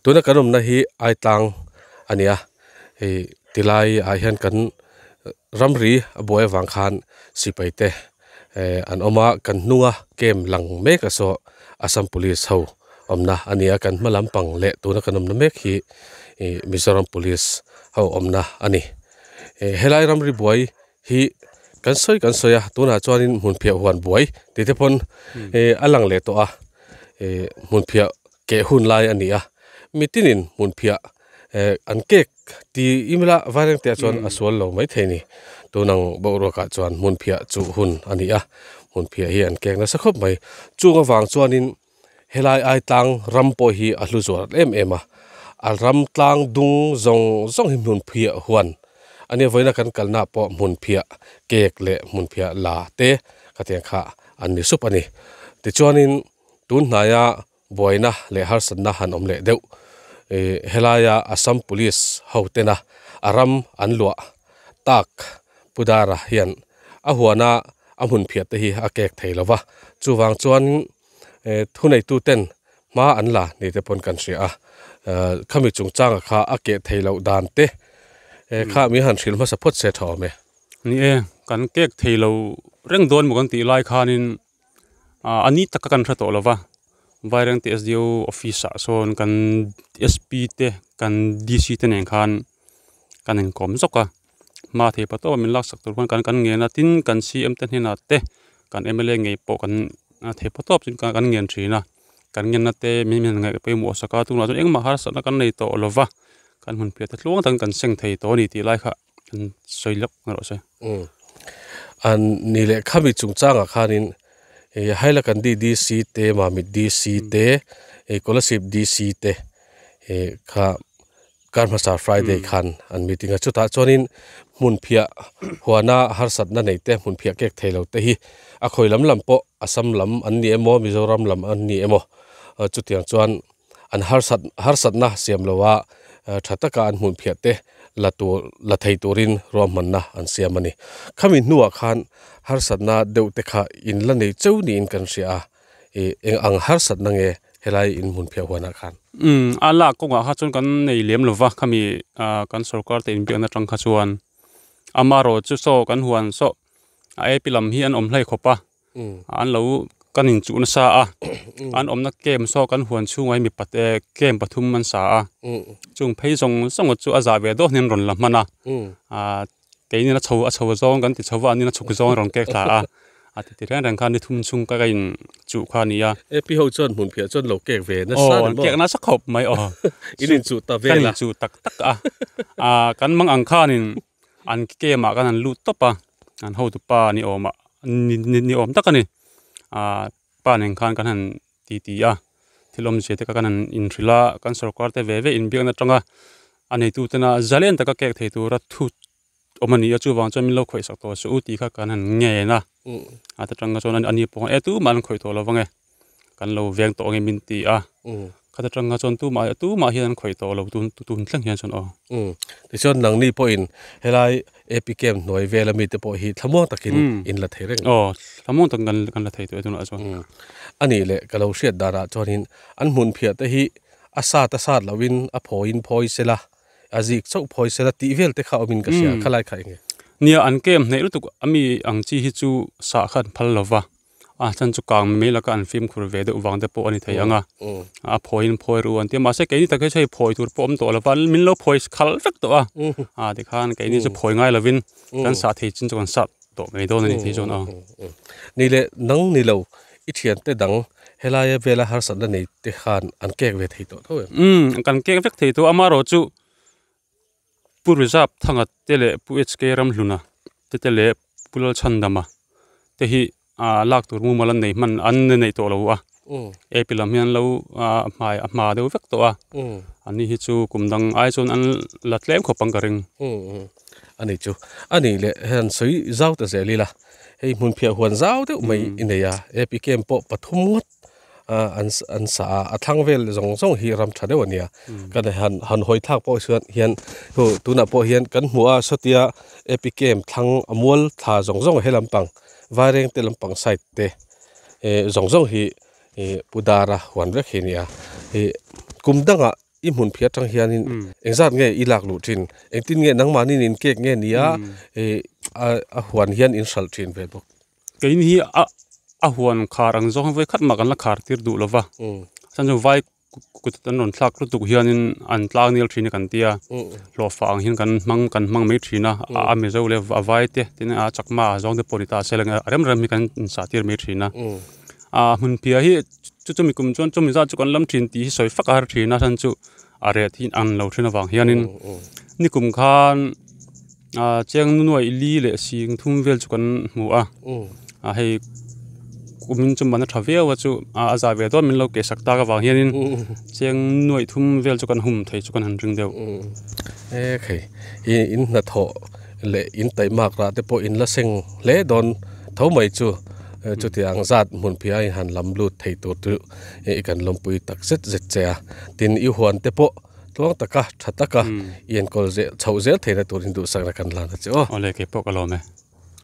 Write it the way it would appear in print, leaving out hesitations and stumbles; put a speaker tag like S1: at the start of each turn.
S1: Tuna kan awmna hi Aitlang a ni a, hei tilai ah hian kan ramri a buai avang khan sipai te eh an awm a, kan hnunga camp lang mek a saw Assam police ho awmna a ni a, kan hma lampang leh tuna kan awmna mek hi ih Mizoram police ho awmna a ni. Eh helai ramri buai hi kan sawi kan sawi a tunah chuanin hmunphiah huan buai tih te pawn eh a lang leh tawh a eh hmunphiah keh hun lai a ni a mitinin hmunphiah eh an cake ti imla vaireng te ah chuan a sual lo maithei a ni tunang boruak ah chuan hmunphiah chuh hun a ni a hmunphiah hi an cake nasa khawp mai chung avang chuanin helai ai tlang ram pawh hi a hlu zual em em a a ram tlang dung zawng zawng hi hmunphiah huan a nia vawiina kan kalna ah pawh hmunphiah cake leh hmunphiah la te khatiang kha an ni sup a ni tichuanin tun hnaia buaina leh harsatna han awm leh deuh ih helaia Assam police ho tena a ram an luah tak Pudara hian a huana a hmunphiah te hi a kek thei lova chuvang chuan thuneitu ten hma an la ni te pawn kan hria a khami chungchanga kha a keh thei loh dan te kha mi han hrilh hmasa phawt se tha awm e.
S2: Ni e, kan kek thei lo reng dawn maw kan tih lai khanin a ni taka kan hre tawh lo va, Vairengte SDO office ah sawn kan SP te kan DC te nen khan kan inkawm zawk a. Hma thei pa tawp a min laksak tur khan kan ngen a tin kan CM te hnenah te kan MLA ngei pawh kan thei pa tawp chu kan ngen thin a kan ngenna te min han ngaih pawimawh sak a tunah chuan engmah harsatna kan nei tawh lo va kan hun piah te tluang takin kan seng thei tawh a ni tih lai kha kan sawi lawk erawh se.
S1: An ni leh khami chungchangah khanin Hailakandi DC te Mamit DC te Kolasib DC te kha Kar hmasa Friday khan an meeting a, chutah chuanin hmunphiah huana harsatna nei te, hmunphiah kek thei lo te hi a khawi lam lam pawh Assam lam an ni emaw Mizoram lam an ni emaw chutiang chuan an harsat harsatna siam loa tha taka an hmunphiah te la tur la thei turin ruahmanna an siam a ni. Khami hnuah khan harsatna deuh te kha in la nei cheu niin kan hria a, ih eng ang harsatna nge helai in hmun phiah huanah khan.
S2: Umm a lak kawngah kha chuan kan nei lem lo va khami ah kan sorkar te inbiakna atang kha chuan amarawh chu saw kan huan saw a ap lam hi an awm hlei khawp a an lo kan inchuh nasa a an awmna camp saw kan huan chhungah hi mipa te camp pathum an sa a chung phei zawng zawng chu a zah ve dawt hian rawn la hman a ah keini a chho a chho zawng kan ti chho va an in a chhuk zawng a rawn kek thla a a ti ti reng reng khan ni thum chhung ka in chuh kha a ni a.
S1: AP ho chuan hmun phiah chuan lo kek ve nasa
S2: ni maw? Aw kek nasa khawp mai aw.
S1: In in chuh ta vel a.
S2: Kan in chuh tak tak a ah kan mang ang khanin an camp ah khan an lut tawp a an hotu pa ni awm ah ni awm tak a ni ah pa nen khan kan han ti ti a thil awmzia te kha kan han inhrilh a kan sorkar te ve ve inbiakna atanga a neitu tena zalen taka kek thei tura thu awm a ni a chuvang chuan min lo khawih sak tawh suh u tih kha kan han ngen a a ta tang chuan ani pawh e tumah an khawih tawh lo vang e kan lo veng tawh ang e min ti a khata tang chuan tumah tumah hian an khawih tawh lo tun tun thleng hian chuan aw.
S1: Tichuan nangni pawhin helai AP camp hnuai vel ami te pawh hi thlamuang takin in la thei reng.
S2: Aw thlamuang takin kan kan la thei tawh e tunah chuan.
S1: A nih leh ka lo hriat danah chuanin an hmun phiah te hi a sat a sat lohin a phawiin phawi sela a zik chauh phawi sela tih vel te kha awmin ka hria khalai kha enge.
S2: Nia an camp hneih lutuk ami ang chi hi chu sah kha an phal lova. A chan chu kang mai laka an fimkhur ve deuh vang te pawh a ni thei ang a, a phawiin phawi ru an ti a, mahse keini tak hi chu hei phawi tur pawh awm tawh lo va, min lo phawi khal vek tawh a, a tikhan keini chu phawi ngai lovin kan sah thei chin chu kan sah tawh mai dawn a ni thei chuan aw.
S1: Ni leh nang ni lo i thiante dang helaia vela harsatna nei te khan an kek ve thei tawh tho em?
S2: Umm kan kek vek thei tawh a, amaherawhchu chu Pu Rizap Thanga te leh Pu HK Ramhluna te te leh Pu Lalchhandama te hi ah lak tur mumal an nei hman an nei tawh lo a, AP lam hian an lo ah hmai a hma deuh vek tawh a, an ni hi chu kum dang ai chuan an la tlem khawp ang ka ring.
S1: A ni chu, a nih leh hian sawi zau ta zel ila, hei hmun phiah huan zau deuh mai i nei a, AP camp pawh pathum ngawt an an sa a a thlang vel zawng zawng hi ram tha deuh a nia kan han han hawi thlak pawh chuan hian hu tunah pawh hian kan hmuh a sawtia epic camp thlang a mual thla zawng zawng he lampang vaireng te lampang side te eh zawng zawng hi ih pu dara huan vek hi a nia ih kum dangah. I hmun phiah atang hianin engzat nge i lak luh thin? Engtin nge nangmahni in kek nge nia ih a huan hian in hralh thin ve bawk.
S2: Keini hi a a huan khar ang zawng vawi khat mah kan la khar tir duh lova, chuan chu vai kut an rawn thlak lutuk hianin an tlang nel thin a kan tia, hlawhfa ang hian kan hmang kan hmang mai thin a, a mizo leh a vai te tin a chakma a zawng te pawh ni ta se lang a rem rem hi kan insah tir mai thin a, a hmun phiah hi chu chumi kum chuan chumi zat chu kan lam thin tih hi sawi fak a har thin a chhan chu a reh thin ang lo thin avang hianin nikum khan ah chiang nuai li leh sing thum vel chu kan hmu a a hei kumin chu man a tha viau a chu a za ve dawn min lo keh sak tak avang hianin chiang nuai thum vel chu kan hum thei chu kan han ring deuh.
S1: E khei i in hnathawh leh in taihmak rah te pawh in la seng hle dawn tho mai chu chutiang zat hmun phiah a in han lam lut thei tur chu i kan lawmpui tak zet zet che a tin i huan te pawh tluang taka tha taka i enkawl zel chhoh zel theihna turin duhsakna kan lan a che aw.
S2: Awle keipawh ka lawm e.